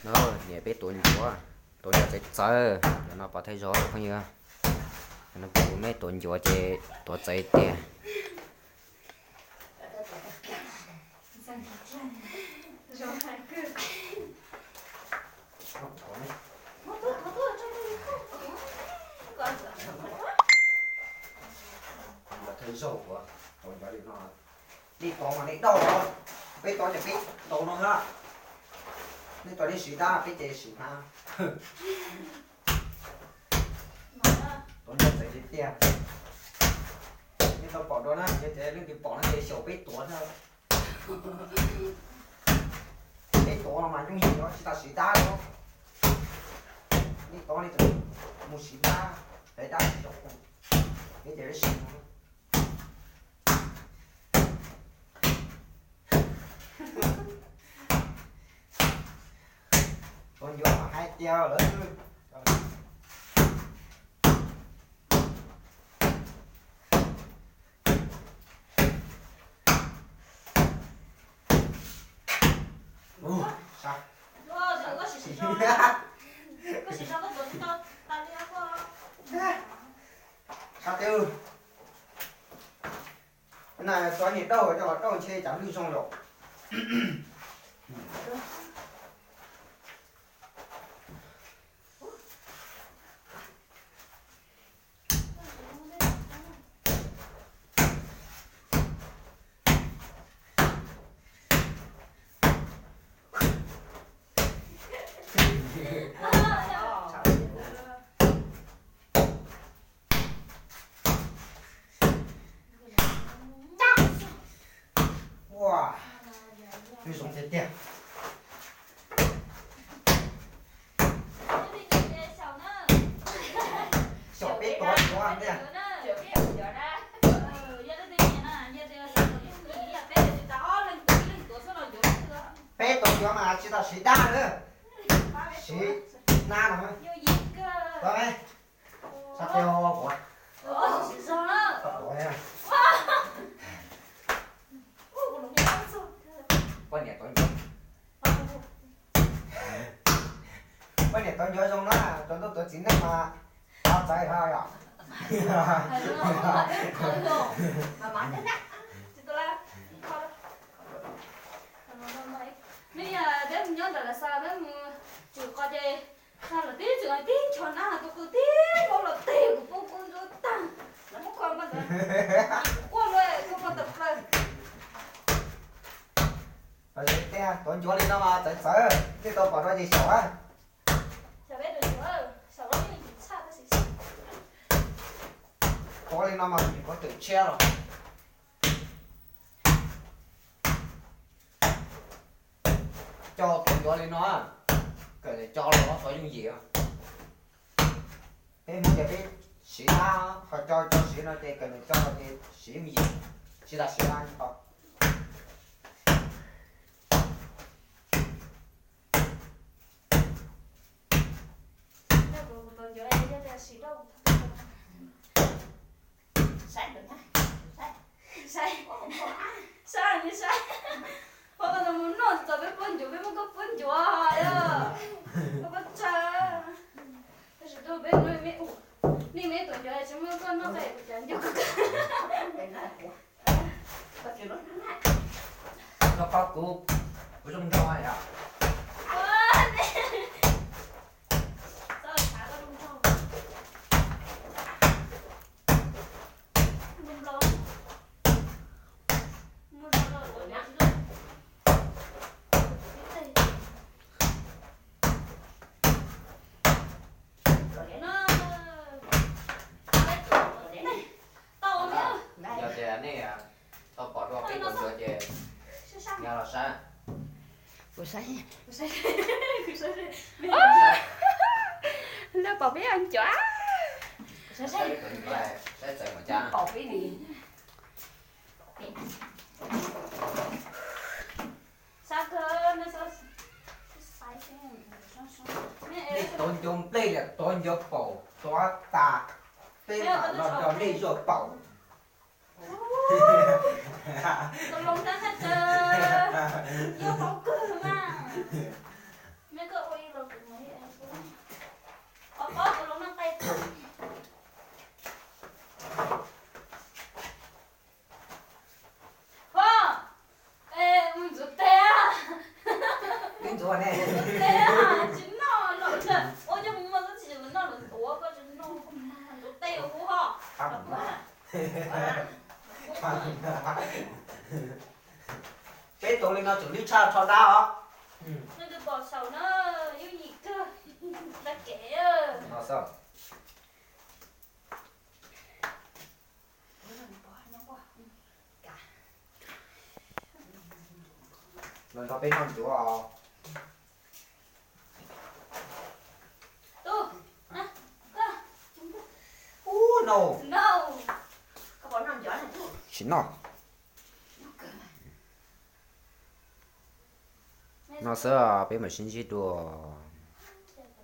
No, niam peb tuav ncuav, tuav ncuav txawv txawv, cov no pov thawj zaug phooj ywg. Cov no kuv meb tuav ncuav ces tuav txawv tiag. Thawj zaug tuav ncuav li no, nej tuav mas nej dauj os, peb tuav ces peb tau no na. Nej tuav nej siv dab, peb ces siv hnab. Tuav ncuav txawv tiag tiag. Nej tau pom dua na, yog tias leej twg pom no ces xyaum peb tuav na. Peb tuav mas yooj yim os, tsis tas siv dab os. Nej tuav nej tseem mus siv dab, hlawv dab tsis zoo, peb ces peb siv no. Tuav ncuav mas hais tias lawv Sab twg na, tuav niam dauj coj los dauj ntshe cas lwj zoo lawm. Ua, zoo tiag tiag. Xyaum peb tuav tuav tiag. Peb tuav ncuav mas tsis tau siv dab na. Siv hnab no. Sab peb ho kuv. Poj niam tuav ncuav. Poj niam tuav ncuav zoo na, tuav ntuj tuav txiv neej mas txawv txawv ho yom. Nej peb mus nyob ntawm lawv xa peb mus tsum qos ces xa lawm tib tsum tib ncho na tus qws tib nkaus los teg kuv pub kub ntsuab tag. Lawv muab kho npaj ntawd, quaj luaj kho npaj tawm plaws. Tuav ncuav li no mas txawv txawv, nej tau pom dua ces xyaum a. Tuav li no mas nws yuav tawm tshiab los. Coj tuav ncuav li no, kawm ntawm cov los tuav yooj yim. Peb Hmoob tias peb siv dab, ho cov cov siv no ces kawm ntawm cov los ces siv yooj yim, tsis tas siv dab tsis tau. Saib, saib, pab koj mus noj txog peb puab ncuav, peb muab koj puab ncuav os. Koj tsa, tab sis tuaj peb, nej me tuav ncuav tsis muab koj noj, koj yuav ua cas ncuav koj. Koj paub kuv, kuv zoo nraug yom. Yog tias nej tau pom dua peb tus ntsuav ces nyob los saib. Kuv saib. Lawv pom peb ua ncuav. Saib txawv mus cas. Tuav ncuav nplej liam, tuav ncuav paum, tuav tas, peb mam los nrog nej zuaj paum. Yog paub kawg mas. Tsis noj los ua coj mus muag txob tsis noj los tuav koj tsis noj, tus tej ua hub ho. Peb tuav li no tseem lwj tshaj rho dab os. Nej tus pom saum na, yooj yim kawg, da kev. Los nrog peb noj ntsuav os. Ub no. Tsis noj. No xwb, peb mam sib ntsib dua.